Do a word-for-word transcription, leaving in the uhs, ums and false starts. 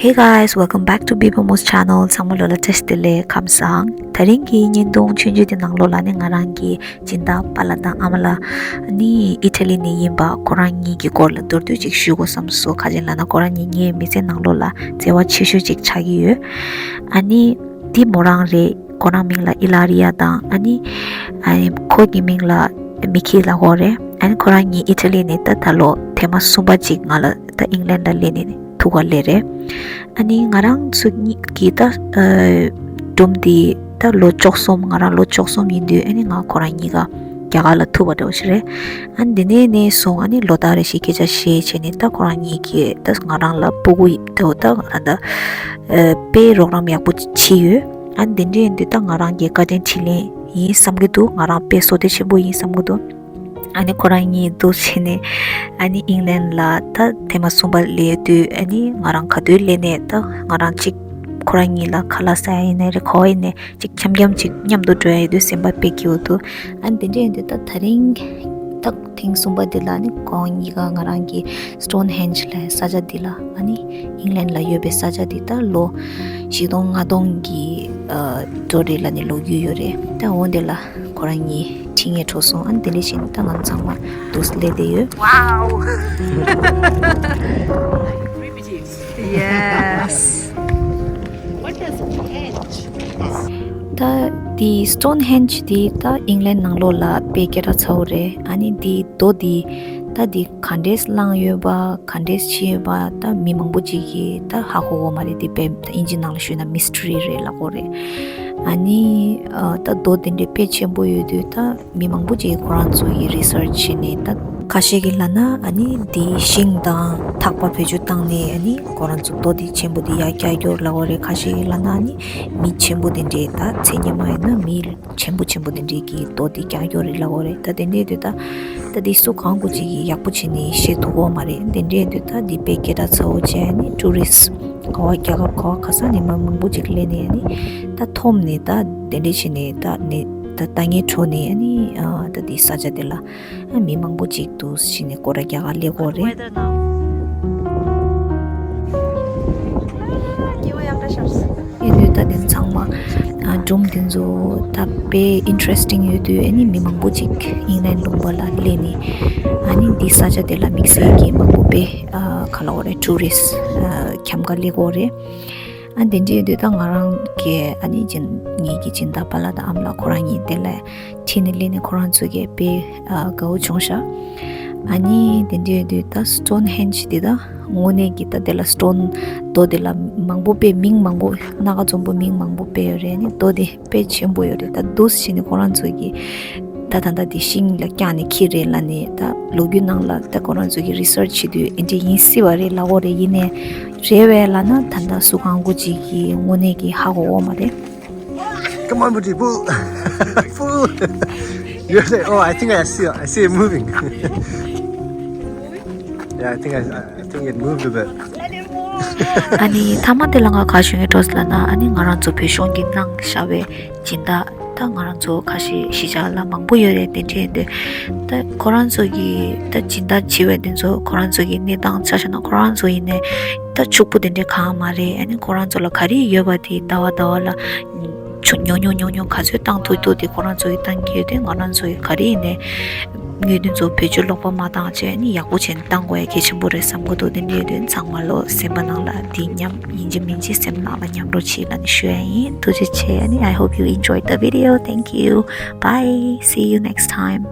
Hey guys, welcome back to Bibo Mo's channel. ཚང་མ་ལོ་ལ་བཀྲ་ཤིས་བདེ་ལེགས། ཁམས་བཟང་། དེ་རིང་གི་བརྙན་ཐུང་ཆུང་ཆུང་དེ་ནང་ལོགས་ལ་ནི་ང་རང་གི་སྦྱིན་བདག་པཱ་ལགས་དང་ཨ་མ་ལགས་ནི་ཨི་ཊ་ལི་ནས་ཡིན་པ། ཁོ་རང་གཉིས་ཀྱི་སྐོར་ལ་མདོར་བསྡུས་ཅིག་ཞུ་དགོས་བསམ་སོང་། ག་རེ་ལབ་ན་ཁོ་རང་གཉིས་ངའི་མི་ཚེ་ནང་ལོགས་ལ་བརྩེ་བ་ཆེ་ཤོས་ཅིག་ཆགས་ཀྱི་ཡོད། ཨ་ནི་འདི་མོ་རང་རེད། ཁོ་རང་མིང་ལ་ཨི་ལ་རི་ཡ་དང་། ཨ་ནི་ཨ་ནི་ཁོ་གི་མིང་ལ་མི་ཁི་ལབ་ཀྱི་ཡོད་རེད། ཨ་ནི་ཁོ་རང་གཉིས་ཨི་ཊ་ལི་ནས་ད་ད་ལོ་ཐེངས་མ་གསུམ་པ་ཅིག་ང་ལ་ད་ཨིང་ལན་ལ་སླེབས་ནས་ཐུག་ག་སླེབས་རེད། ཨ་ནི་ང་རང་ཚོ་གཉིས་ཀྱི་ད་ཨ་སྒྲུང་འདི་ད་ལོ་བཅུ་གསུམ། ང་རང་ལོ་བཅུ་གསུམ་ཡིན་དུས་ཨ་ནི་ང་ཁོ་རང་གཉིས་ཀ་རྒྱ་གར་ལ་ཐུག་པ་འདྲ་བོ་ཞིག་རེད། ཨ་ནི་དེ་ནས་ནས་བཟུང་ཨ་ནི་ལོ་ལྟར་རེ་བཞིན་སྐད་ཆ་བཤད་བྱས་ནས་ད་ཁོ་རང་གཉིས་ཀྱིས་ད་ང་རང་ལ་ཕྲུ་གུ་ཡིན་དུས་ད་ང་རང་ད་ཨ་དཔེ་རོགས་རམ་ཡག་པོ་བྱས་ཡོད། ཨ་ནི་དེ་འདྲ་ཡིན་དུས་ད་ང་རང་གི་བཀའ་དྲིན་དྲིན་ལན་ཡིན་བསམ་གྱི་འདུག་ང་རང་དཔེ་བསོད་བདེ་ཆེན་པོ་ཡིན་བསམ་གྱི་འདུག་ཨ་ནི་ཁོ་རང་གཉིས་འདུག་བྱས་ནས་ཨ་ནི་ཨིང་ལན་ལ་ད་ཐེངས་མ་གསུམ་པ་སླེབས་དུས་ཨ་ནི་ང་རང་ག་དུས་སླེབས་ནས་ད་ང་རང་གཅིག་ཁོ་རང་གཉིས་ལ་ཁ་ལག་ཟ་ཡ་ཡིན་ནའི་རེད། ག་པར་ཡིན་ནའི་གཅིག་འཆམ་འཆམ་ཅིག་མཉམ་དུ་འགྲོ་ཡ་ཡོད་དུས་སེམས་པ་དཔེ་སྐྱིད་པོ་འདུག་ཨ་ནི་དེ་འདྲ་ཡིན་དུས་ད་དེ་རིང་ད་ཐེངས་གསུམ་པ་འདི་ལ་ནི་ཁོང་གཉིས་ཀ་ང་རང་གི་སི་ཊོན་ཧེན་ཇི་ལབ་ས་ཆ་འདི་ལ། ཨ་ནི་ཨིང་ལན་ལ་ཡོད་པའི་ས་ཆ་འདི་ད་ལོ་བཞི་སྟོང་ལྔ་སྟོང་གི་ཨ་འགྲོ་རེད་ལབ་ནས་ལོ་རྒྱུས་ཡོད་རེད། ད་འོ་འདི་ལ་ཁོ་རང་གཉིས་ཁྲིད་མཁན་འགྲོ་སོང་། ཨ་ནི་དེ་འདྲ་བྱས་ནས་ད་ང་ཚང་མ་འདུག་སེ་སླེབས་བསྡད་ཡོད། Wow. Yes. What does it hedge? ད་དེ་སི་ཊོན་ཧེན་ཇི་དེ་ད་ཨིང་ལན་ནང་ལོགས་ལ་དཔེ་སྐད་གྲགས་ཚ་པོ་རེད། ཨ་ནི་དེ་རྡོ་དེ་ད་དེ་ག་འདྲས་བསླངས་ཡོད་པ། ག་འདྲས་བྱས་ཡོད་པ་ད་མི་མང་པོ་ཅིག་གིས་ད་ཧ་གོ་གི་མ་རེད། དེ་དཔེ་ད་ཨིན་ཇི་ནང་ལ་ཞུས་ན་མི་སི་ཊི་རི་རེད་ལབ་ཀྱི་ཡོད་རེད། ཨ་ནི་ཨ་ད་རྡོ་དེ་འདྲས་དཔེ་ཆེན་པོ་ཡོད་དུས་ད་མི་མང་པོ་ཅིག་གིས་ཁོ་རང་ཚོ་གིས་རི་སར་ཆི་བྱས་ནས། ད་ཁ་ཤས་ཀྱིས་ལབ་ན་ཨ་ནི་དེ་ཤིང་དང་ཐག་པ་བེད་སྤྱོད་བཏང་ནས་ཨ་ནི་ཁོ་རང་ཚོ་རྡོ་དེ་ཆེན་པོ་དེ་ཡར་བཀྱགས་ཀྱི་ཡོད་རེད་ལབ་ཀྱི་ཡོད་རེད། ཁ་ཤས་ཀྱིས་ལབ་ན་ཨ་ནི་མི་ཆེན་པོ་དེ་འདྲས་ད་མཚན་སྙན་མ་ཡིན་ན་མི་ཆེན་པོ་ཆེན་པོ་དེ་འདྲས་ཀྱིས་རྡོ་དེ་བཀྱགས་ཀྱི་ཡོད་རེད་ལབ་ཀྱི་ཡོད་རེད། ད་དེ་འདྲས་དུས་ད་ད་དེ་སུ་གང་གོ་ཅིག་གིས་ཡག་པོ་བྱས་ནས་ཤེས་ཐུབ་ཀྱི་ཡོད་མ་རེད། དེ་འདྲས་དུས་ད་དེ་དཔེ་སྐད་གྲགས་ཚ་པོ་བྱས། ཨ་ནི་ཊུ་རི་སི་ཊི་ག་པར་རྒྱལ་ཁབ་ག་པར་ག་ས་ནས་མི་མང་པོ་ཅིག་སླེབས་ནས་ཨ་ནི་ད་འཐོམ་ནས་ད་དེ་འདྲས་བྱས་ནས་ད་ནས་ད་ལྟ་ངའི་འཕྲོ་ནས་ཨ་ནི་ཨ་ད་དེ་ས་ཆ་དེ་ལ་ཨ་མི་མང་པོ་ཅིག་འདུག་སེ་བྱས་ནས་སྐོར་ར་རྒྱག་ག་སླེབས་ཀྱི་ཡོད་རེད། ཡིན་དུས་ད་དེ་ཚང་མ་ཨ་སྒྲུང་དེ་ཚོ་ད་དཔེ་ཨིན་ཊ་རེ་སི་ཊིང་ཡོད་དུས་ཨ་ནི་མི་མང་པོ་ཅིག་ཨིང་ལན་ལུང་པ་ལ་སླེབས་ནས་ཨ་ནི་འདི་ས་ཆ་དེ་ལ་དམིགས་བསལ་གྱི་མང་པོ་དཔེ་ཨ་ག་ལབ་དགོས་རེད། ཊུ་རི་སི་ཊི་ཨ་འཁྱམ་ག་སླེབས་ཀྱི་ཡོད་རེད། ཨ་དེ་འདྲ་ཡིན་དུས་ད་ང་རང་གི་ཨ་ནི་སྦྱིན་ངེད་ཀྱི་སྦྱིན་བདག་པཱ་ལགས་དང་ཨ་མ་ལགས་ཁོ་རང་གཉིས་དེ་ལ་ཁྲིད་ནས་སླེབས་ནས་ཁོ་རང་ཚོ་གིས་དཔེ་ཨ་དགའ་པོ་བྱུང་ཤག་ཨ་ནི་དེ་འདྲ་ཡིན་དུས་ད་སི་ཊོན་ཧེན་ཇི་དེ་ད་དངོས་གནས་ཀྱི་ད་དེ་ལ་སི་ཊོན་རྡོ་དེ་ལ་མང་པོ་དཔེ་མིང་མང་པོ་སྣ་ཁ་འཛོམས་པོ་མིང་མང་པོ་དཔེ་ཡོད་རེད། ཨ་ནི་རྡོ་དེ་དཔེ་ཆེན་པོ་ཡོད་རེད། ད་འདུག་སེ་བྱས་ནས་ཁོ་རང་ཚོ་གིས་ད་ད་ལྟ་དེ་ཤིང་ལ་བཀྱགས་ནས་འཁྱེར་རེད་ལབ་ནས། ད་ལོ་རྒྱུས་ནང་ལ་ད་ཁོ་རང་ཚོ་གིས་རི་སར་ཆི་བྱེད་དུས་ཨེ་འདྲ་ཡིན་སྲིད་པ་རེད་ལབ་ཀྱི་ཡོད་རེད། ཡིན་ནའི་རེད་པས་ལབ་ན་ད་ལྟ་སུ་གང་གོ་ཅིག་གིས་དངོས་གནས་ཀྱི་ཧ་གོ་ཡོད་མ་རེད། Come on, Booty, pull. Pull. You're like, oh, I think I see, I see it moving. Yeah, I think I, I think it moved a bit. ཨ་ནི་མཐའ་མ་དེ་ལ་ང་ག་ཞུ་ཡ་འདྲ་ཟེར་ལབ་ན། ཨ་ནི་ང་རང་ཚོ་བོད་གཞུང་གིས་གནང་བཞག་པའི་སྦྱིན་བདག་ད་ང་རང་ཚོ་ཁ་ཤས་གཞིས་ཆགས་ལ་མང་པོ་ཡོད་རེད། དེ་འདྲ་ཡིན་དུས་ད་ཁོ་རང་ཚོ་གིས་ད་སྦྱིན་བདག་བྱེད་པའི་དེ་ཚོ་ཁོ་རང་ཚོ་གི་གནས་སྟངས་ཆ་བཞག་ན་ཁོ་རང་ཚོ་ཡིན་ནའི་ད་ཕྱུག་པོ་དེ་འདྲ་གང་ཡང་མ་རེད། ཨ་ནི་ཁོ་རང་ཚོ་ལ་ག་རེ་ཡོད་པ་དེ་ཟླ་བ་ཟླ་བ་ལ་ཆུ་ཉུང་ཉུང་ཉུང་ཉུང་ག་ཚོད་བཏང་ཐུབ་ཐུབ་དེ་ཁོ་རང་ཚོ་གིས་བཏང་གི་ཡོད་དུས་ང་རང་ཚོ་གིས་ག་རེ་ཡིན་ནའི་དངུལ་དེ་ཚོ་བེད་སྤྱོད་ལོག་པ་མ་བཏང་བྱས་ནས་ཡག་པོ་བྱས་ནས་བཏང་དགོས་ཡ་གལ་ཆེན་པོ་རེད་བསམ་གྱི་འདུག་དེ་འདྲ་ཡིན་དུས་ཚང་མ་ལོ་སེམས་པ་ནང་ལ་འདི་མཉམ་ཡིན་གཅིག་མིན་གཅིག་སེམས་ནང་ལ་མཉམ་རུབ་བྱེད་ལབ་ནས་ཞུ་ཡ་ཡིན། ཐུགས་རྗེ་ཆེ། ཨ་ནི་I hope you enjoyed the video. Thank you. Bye. See you next time.